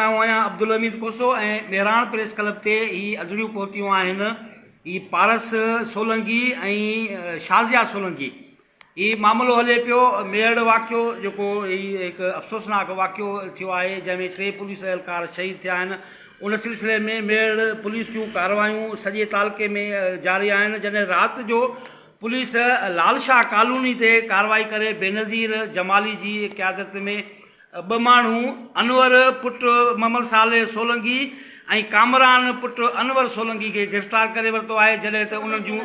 آئون آهيان Abdul Hamid Khoso ۽ Mehran press club تي هي اڌڙيون پهتيون آهن هي پارس سولنگي ۽ شازيا سولنگي هي معاملو هلي پيو ميهڙ واقعو جيڪو هي هڪ افسوسناڪ واقعو ٿيو آهي جنهن ۾ ٽي پوليس اهلڪار شهيد ٿيا آهن ان سلسلي ۾ ميهڙ پوليس جون ڪارروايون سڄي تعلقي ۾ جاري آهن جڏهن رات جو پوليس لال شاهه ڪالوني تي ڪارروائي ڪري بينظير جمالي جي قيادت ۾ ٻه ماڻهو انور پٽ محمد صالح سولنگي ۽ ڪامران پٽ انور سولنگي کي گرفتار ڪري ورتو آهي جڏهن ته انهن جون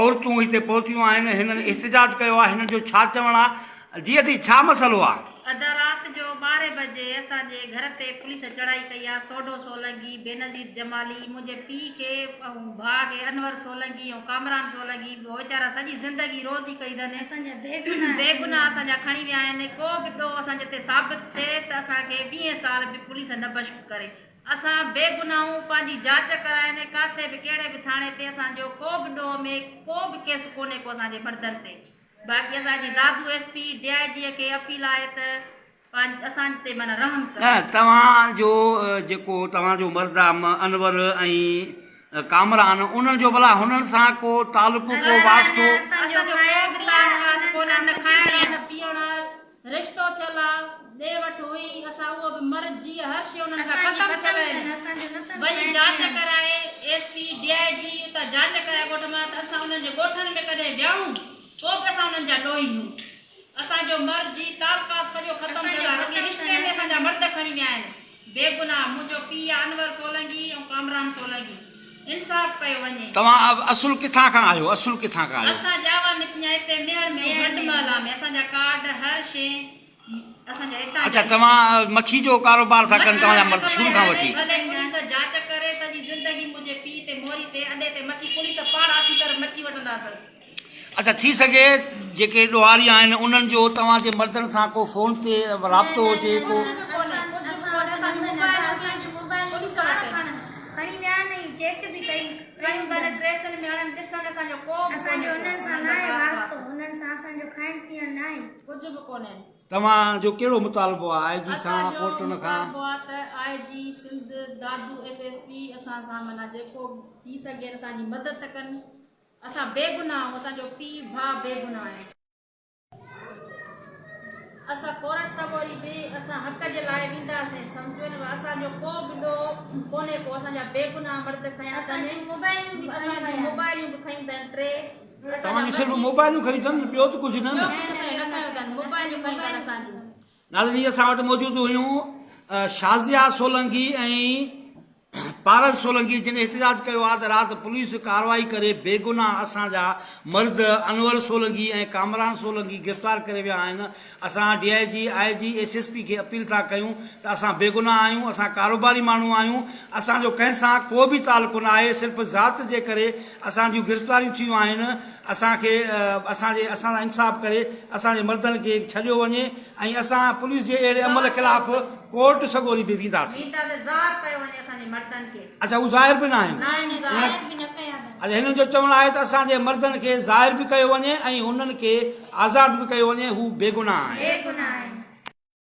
عورتون هتي پهتيون آهن هنن احتجاج ڪيو آهي هنن جو ڇا چوڻ آهي جي اٿي ڇا مسئلو آ؟ اڌ رات جو ٻارهين بجي اسان جي گهر تي پوليس چڙهائي ڪئي آ، سوڍو سولنگي، بينظير جمالي، منهنجي پيء کي ۽ ڀاء کي انور سولنگي ۽ ڪامران سولنگي به ويچارا سڄي زندگي روزي ڪئي اٿن بيگناهه اسان جا کڻي ويا آهن ڪو به ڏوهه اسان جي تي ثابت ٿئي ته اسان کي ويهين سال به پوليس نه بشڪ ڪري اسان بيگناهون پنهنجي جاچ ڪرائين ڪاٿي به ڪهڙي به ٿاڻي تي اسان جو ڪو به ڏوهه ۾ ڪو به ڪيس ڪونهي ڪو اسان جي مردن تي. باقي اسان جي Dadu S P D I G کي اپيل آهي ته اسان تي معنيٰ رحم ڪري. نه توهان جو جيڪو توهان جو مرد آ انور ۽ ڪامران انهن جو ڀلا هنن سان ڪو تعلق ڪو واسطو. اسان جو ڪو به تعلقات ڪونهي نه کائڻ آ نه پيئڻ آ رشتو ٿيل آ ڏي وٺ هئي اسان اهو به مر جيء هر شي انهن کان ختم ٿيل آهن وڃي جاچ ڪرائي ايس پي ڊي I جي اتان جاچ ڪرائي ڳوٺ مان ته اسان انهن جي ڳوٺن ۾ ڪڏهن ويا آهيون پوء به اسان انهن جا ڏوهي هيون. اسان جو مر جي تعلقات سڄو ختم ٿيل آهي. رڳي رشتي ۾ اسان جا مرد کڻي ويا آهن. بيگناهه منهنجو پيء آهي انور سولنگي ۽ ڪامران سولنگي. انصاف ڪيو وڃي. توهان اصل ڪٿان کان آهيو اصل ڪٿان کان آهيو. اسان ڄاوا نپنيا هتي ميهڙ ۾ ۽ گهنڊ محلا ۾ اسان جا ڪارڊ هر شيء اسان جا هتان اڇا جا. توهان مڇي جو ڪاروبار ٿا ڪن توهان جا مرد شروع کان وٺي. ڀلي پوليس جاچ ڪري سڄي زندگي منهنجي پيء تي موري تي اڏي تي مڇي پوليس پاڻ آفيسر مڇي وٺنداسس. اڇا ٿي سگهي جيڪي ڏوهاري آهن انهن جو توهان جي مردن سان ڪو فون تي رابطو هجي ڪو. توهان جو ڪهڙو مطالبو آهي آء جي کان اسان جو ڪورٽن کان. مطالبو آهي ته I G Sindh Dadu S S P اسان سان معنيٰ جيڪو ٿي سگهي اسان جي مدد ڪن. اسان بيگناهه آهيون اسان جو پيء ڀاء بيگناهه آهن. اسان ڪورٽ سڳوري به اسان حق جي لاء وينداسين سمجهو نه اسان جو ڪو به ڏوهه ڪونهي ڪو اسان جا بيگناهه مرد کنيا اٿن اسان جون موبائليون به کنيون اٿن ٽي توهان جون صرف موبائليون کنيون اٿن ٻيو ته ڪجهه نه ٻيو ڪجهه اسان جو نه کنيو اٿن موبائليون کنيون اٿن اسان جون. ناظرين هي اسان وٽ موجود هيون شازيا سولنگي ۽ پارس سولنگي جن احتجاج ڪيو آهي ته رات پوليس ڪارروائي ڪري بيگناهه اسان جا مرد انور سولنگي ۽ ڪامران سولنگي گرفتار ڪري ويا آهن اسان D I G I G S S P کي اپيل ٿا ڪيون ته اسان بيگناهه آهيون اسان ڪاروباري ماڻهو آهيون اسان جو ڪنهن سان ڪو به تعلق نه آهي صرف ذات جي ڪري اسان جون گرفتاريون ٿيون آهن اسان کي اسان جي اسان سان انصاف ڪري اسان جي مردن کي ڇڏيو وڃي ۽ اسان پوليس جي اهڙي عمل خلاف ڪورٽ سڳوري به وينداسين. وينداسين ظاهر ڪيو وڃي اسان جي مردن کي. اڇا هو ظاهر به ناهن. ناهن ظاهر به نه ڪيا اٿن. اڇا هنن جو چوڻ آهي ته اسان جي مردن کي ظاهر به ڪيو وڃي ۽ هنن کي آزاد به ڪيو وڃي هو بيگناهه آهن. بيگناهه آهن.